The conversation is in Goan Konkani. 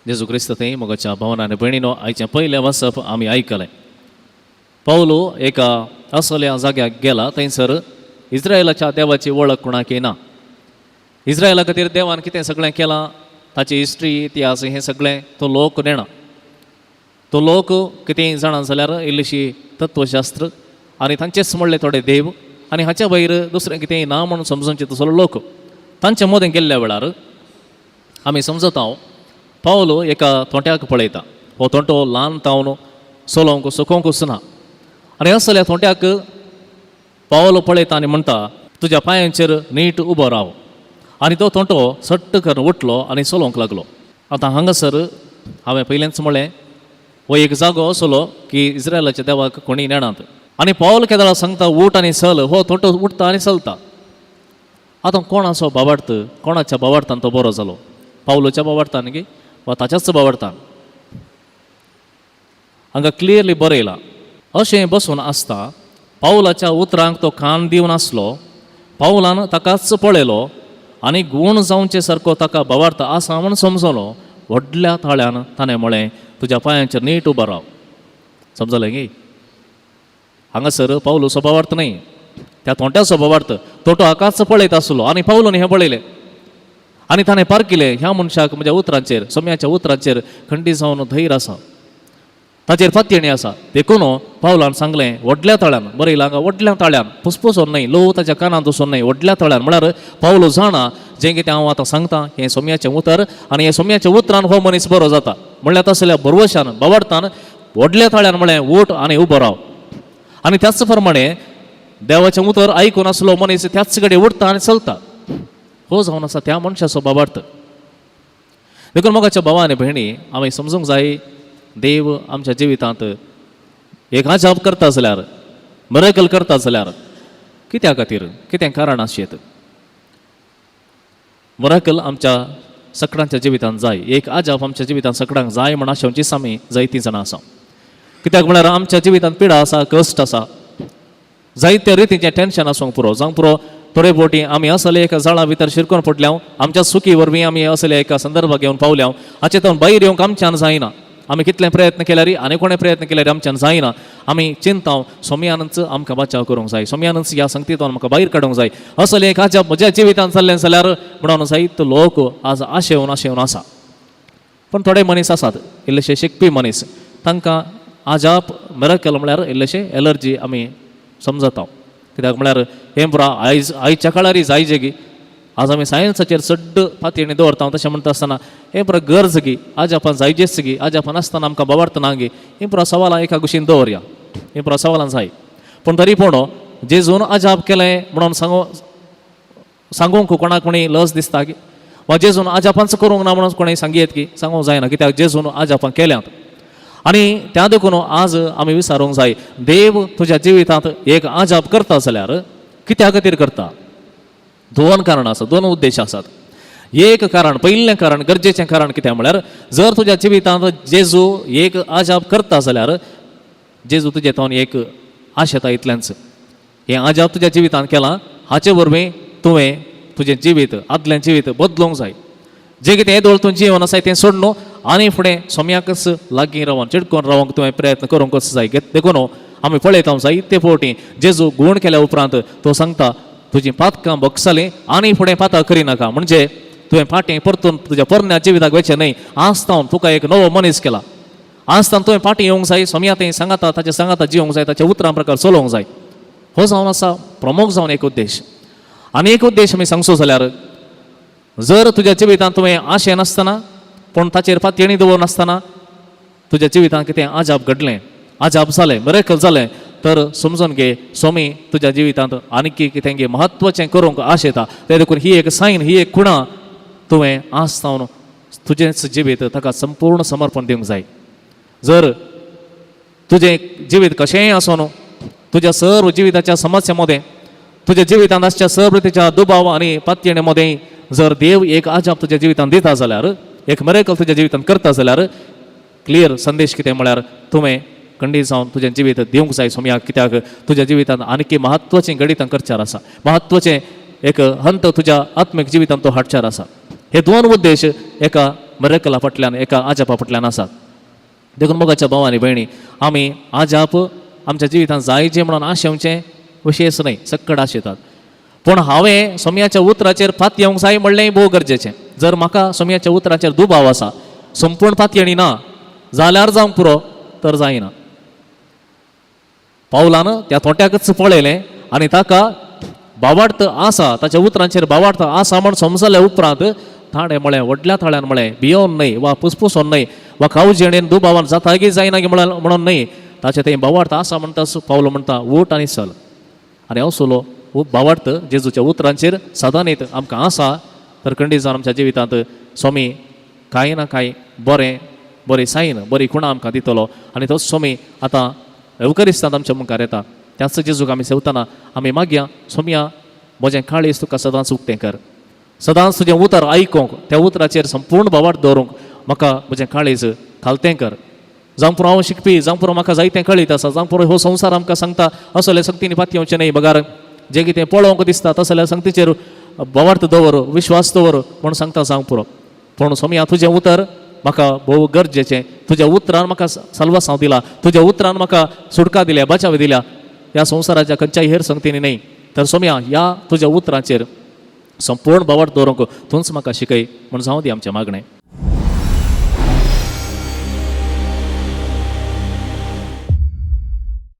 जेजू क्रिस्त थंय मोगाच्या भावना आनी भयणीनो, आयचें पयलें वाचप आमी आयकलें. पावलो एका असल्या जाग्याक गेला थंयसर इस्रायलाच्या देवाची वळख कोणाकय ना. इस्रायला खातीर देवान कितें सगळें केलां ताची हिस्ट्री, इतिहास हें सगळें तो लोक नेणा. तो लोक कितेंय जाणा जाल्यार इल्लीशी तत्वशास्त्र आनी तांचेच म्हणले थोडे देव आनी हाच्या भायर दुसरें कितेंय ना म्हणून समजूनचे तसलो लोक. तांचे मदें गेल्ल्या वेळार आमी समजता हांव पावलो एका थोंट्याक पळयता. हो थोंटो ल्हान तावन चलोवंक सुकोवंकूच ना आनी असल्या थोंट्याक पावलो पळयता आनी म्हणटा, तुज्या पांयांचेर नीट उबो राव. आनी तो थोंटो सट्ट करून उठलो आनी चलोवंक लागलो. आतां हांगासर हांवें पयलेंच म्हणलें, हो एक जागो असलो की इस्रायलाच्या देवाक कोणी नेणात आनी पावल केदळा सांगता उठ आनी चल, हो थोंटो उठता आनी चलता. आतां कोणाचो बाबार्थ, कोणाच्या बाबार्थान तो बरो जालो? पावलोच्या बाबार्थान गी वा ताच्याच बाबार्थान? हांगा क्लियरली बरयलां, अशें बसून आसता पावलाच्या उतरांक तो कान दिवन आसलो. पावलान ताकाच पळयलो आनी गूण जावचे सारको ताका बाबार्थ आसा म्हूण समजलो. व्हडल्या ताळ्यान ताणें म्हळें, तुज्या पांयांचेर नीट उबो राव. समजलें की हांगासर पावलूचो बाबार्थ न्हय, त्या तोंट्याचो बाबार्थ. तोटो हाकाच पळयत आसलो आनी पावलून हें पळयलें आनी ताणें पारखिलें, ह्या मनशाक म्हज्या उतरांचेर, सोम्याच्या उतरांचेर खंडी जावन धैर्य आसा, ताचेर फातयणी आसा. देखून पावलान सांगलें व्हडल्या ताळ्यान. बरयलां हांगा व्हडल्या ताळ्यान, फुसफुसोन न्हय, ल्हव ताच्या कानांत वचून न्हय, व्हडल्या ताळ्यान. म्हळ्यार पावलो जाणा जें कितें हांव आतां सांगता हें सोम्याचें उतर आनी हें सोम्याच्या उतरान हो मनीस बरो जाता. म्हणल्यार तसल्या भरवशान बावडतान व्हडल्या ताळ्यान म्हळें, उठ आनी उबो राव. आनी त्याच प्रमाणे देवाचें उतर आयकून आसलो मनीस त्याच कडेन उठता आनी चलता. हो जावन आसा त्या मनशाचो बाबार्थ. देखून मोगाच्या भावा आनी भयणी, आमी समजूंक जाय, देव आमच्या जिवितांत एक अजाप करता जाल्यार, मिरेकल करता जाल्यार कित्या खातीर, कितें कारण आसयेत? मिरेकल आमच्या सगळ्यांच्या जिवितांत जाय. एक अजाप आमच्या जिवितांत सगळ्यांक जाय म्हण आशेवचीच आमी जायतीं जाणां आसा. कित्याक म्हळ्यार आमच्या जिवितांत पिडा आसा, कश्ट आसा, जायते रितीचें टेंशन आसूंक पुरो, जावंक पुरो. थोडे फावटी आमी असले एका जाळा भितर शिरकून पडल्या, आमच्या सुकी वरवीं आमी असले एका संदर्भाक घेवन पावल्या. हाचे तावन भायर येवंक आमच्यान जायना. आमी कितले प्रयत्न केल्यार आनी कोणें प्रयत्न केल्यार आमच्यान जायना. आमी चिंता सोम्यानच आमकां बचाव करूंक जाय, सोम्यानच ह्या संगतींतून आमकां भायर काडूंक जाय. असले एक आजाप म्हज्या जिवितांत जाल्लें जाल्यार म्हणून जायतो लोक आज आशेवन आशेवन आसा. पूण थोडे मनीस आसात इल्लेशे शिकपी मनीस, तांकां आजाप मिराकल म्हळ्यार इल्लेशे एलर्जी आमी समजता. कित्याक म्हळ्यार हें पुरा आयज आयच्या काळारय जायजे गी. आज आमी सायन्साचेर चड फातयेणी दवरता. तशें म्हणटा आसतना हें पुरा गरज गी, आजापान जायजेच गी, आजापान आसतना आमकां बाबार्थ ना गी? हीं पुरा सवालां एका कुशीन दवरया, हीं पुरा सवालां जाय. पूण तरी पूण जेजून अजाप केलें म्हणून सांगूंक कोणाक कोणी लज दिसता की वा जेजून अजापांच करूंक ना म्हणून कोणें सांगयेत की? सांगूंक जायना. कित्याक जेजून अजापां केल्यांत आनी त्या देखून आज आमी विचारूंक जाय, देव तुज्या जिवितांत एक अजाप करता जाल्यार कित्या खातीर करता? दोन कारणां आसात, दोन उद्देश आसात. एक कारण, पयलें कारण, गरजेचें कारण कितें म्हळ्यार, जर तुज्या जिवितांत जेजू एक अजाप करता जाल्यार जेजू तुजे तावन एक आशेता इतलेंच, हें अजाप तुज्या जिवितांत केलां हाचे वरवीं तुवें तुजें जिवीत, आदलें जिवीत बदलूंक जाय. जें कितें येदोळ तूं जिवन आसाय तें सोड न्हू आनी फुडें सोम्याकच लागीं रावन चिटकोन रावंक तुवें प्रयत्न करूंकच जाय. देखून आमी पळयता, जायते फावटी जेजू गूण केल्या उपरांत तो सांगता, तुजीं पातकां बगसालीं आनी फुडें पातां करिनाका. म्हणजे तुवें फाटीं परतून तुज्या पोरण्या जिविताक वचचें न्हय. आज तावन तुका एक नवो मनीस केला, आज तावन तुवें फाटीं येवंक जाय, सोम्या थंय सांगाता, ताच्या सांगाता जिवंक जाय, ताच्या उतरां प्रकार चलोवंक जाय. हो जावन आसा प्रमुख जावन एक उद्देश. आनी एक उद्देश आमी सांगचो जाल्यार, जर तुज्या जिवितांत तुवें आशे नासतना, पूण ताचेर फातयेणी दवर नासतना तुज्या जिवितांत कितें अजाप घडलें, अजाप जालें, मिरेकल जालें, तर समजून घे, स्वामी तुज्या जिवितांत आनीक कितें गे म्हत्वाचें करूंक आशेता. तें देखून ही एक सायन, ही एक खुणा, तुवें आज जावन तुजेंच जिवीत ताका संपूर्ण समर्पण दिवंक जाय. जर तुजें जिवीत कशेंय आसूं न्हू, तुज्या सर्व जिविताच्या समस्या मदें, तुज्या जिवितांत आसच्या सर्व रितीच्या दुबाव आनी पातयेणे मदें जर देव एक अजाप तुज्या जिवितांत दिता जाल्यार, एक मिरेकल तुज्या जिवितांत करता जाल्यार, क्लियर संदेश कितें म्हळ्यार तुवें खंडीत जावन तुजें जिवीत दिवंक जाय सोम्याक. कित्याक तुज्या जिवितांत आनीक म्हत्वाचीं घडितां करच्यार आसा, म्हत्वाचें एक हंत तुज्या आत्मीक जिवितांत तो हाडच्यार आसा. हे दोन उद्देश एका मिरेकला फाटल्यान, एका आजापा फाटल्यान आसात. देखून मोगाच्या भाव आनी भयणी, आमी आजाप आमच्या जिवितांत जायचें म्हणून आशेवचें विशेश न्हय, सक्कड आशेतात. पूण हांवें सोमयाच्या उतराचेर फात येवंक जाय म्हणलेंय भोव गरजेचें. जर म्हाका सोमयाच्या उतराचेर दुबाव आसा, संपूर्ण फातयेणी ना जाल्यार जावंक पुरो तर जायना. पावलान त्या तोट्याकच पळयलें आनी ताका भावार्थ आसा, ताच्या उतरांचेर भावार्थ आसा म्हण समजल्या उपरांत ताणें म्हळें, व्हडल्या ताळ्यान म्हळें, भियोन न्हय वा पुसपुसोन न्हय वा कावजेणेन दुबावान जाता गी जायना गी म्हणून न्हय, ताचें तें भावार्थ आसा म्हणटा पावलो म्हणटा, उठ आनी चल. आनी हांव सोलो भावार्थ जेजूच्या उतरांचेर सदांनीत आमकां आसा तर खंडीत जावन आमच्या जिवितांत स्वामी कांय ना कांय बरें बरें सायन, बरी खुणां आमकां दितलो. आनी तोच स्वामी आतां एवकरिस्तांत आमच्या मुखार येता. त्याच जेजूक आमी सेवतना आमी मागया, सोमया, म्हजें काळीज तुका सदांच उक्तें कर. सदांच तुजें उतर आयकूंक, त्या उतराचेर संपूर्ण भावार्थ दवरूंक म्हाका म्हजें काळीज खालतें कर. जावं पुरो हांव शिकपी, जावं पुरो म्हाका जायतें कळीत आसा, जावं पुरो हो संवसार आमकां सांगता असले संगतींनी पातयेवचें न्हय, बगार जें कितें पळोवंक दिसता तसल्या संगतीचेर भावार्थ दवर, विश्वास दवर म्हूण सांगता जावंक पुरो, पूण सोमया, तुजें उतर म्हाका भोव गरजेचें. तुज्या उतरान म्हाका साल्वासांव दिला, तुज्या उतरान म्हाका सुटका दिल्या, बचाव दिल्या, ह्या संवसाराच्या खंयच्याय हेर संगतींनी न्हय. तर सोमया, ह्या तुज्या उतरांचेर संपूर्ण भावार्थ दवरूंक तूंच म्हाका शिकय म्हूण जावं दी आमचें मागणें.